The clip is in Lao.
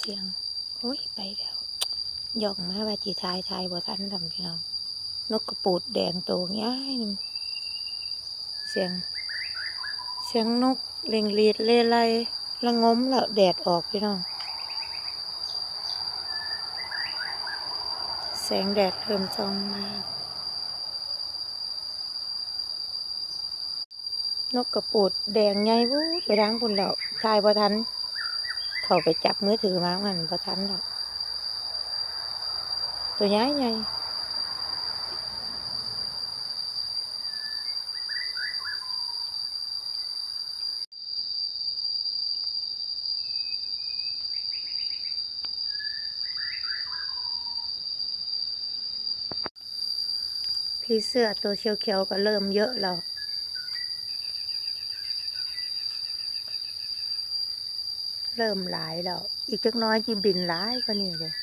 ສຽງ ໂອ້ຍ ໄປແລ້ວ ຍ່ອງມາວ່າຊິຖ່າຍ ຖ່າຍບໍ່ທັນດຳ ພີ່ນ້ອງ. ນົກກະປູດແດງໂຕໃຫຍ່ໜຶ່ງ ສຽງ ສຽງນົກເລັ່ງຫຼີດເລໄລ ລະງົມແລ້ວ ແດດອອກ ພີ່ນ້ອງ. ແສງແດດເລີ່ມສ່ອງມາ. ນົກກະປູດແດງໃຫຍ່ ວູດ ໄປທາງພຸ້ນແລ້ວ ຖ່າຍບໍ່ທັນ ເຂົ້າໄປຈັບມືຖືມາ ມັນບໍ່ທັນດອກ ໂຕໃຫຍ່ໆ. ຜີເສືອໂຕຂຽວໆກໍເລີ່ມເຍອະແລ້ວ ເລີ່ມຫຼາຍແລ້ວ ອີກຈັກໜ້ອຍຊິບິນຫຼາຍກວ່ານີ້ເດ້.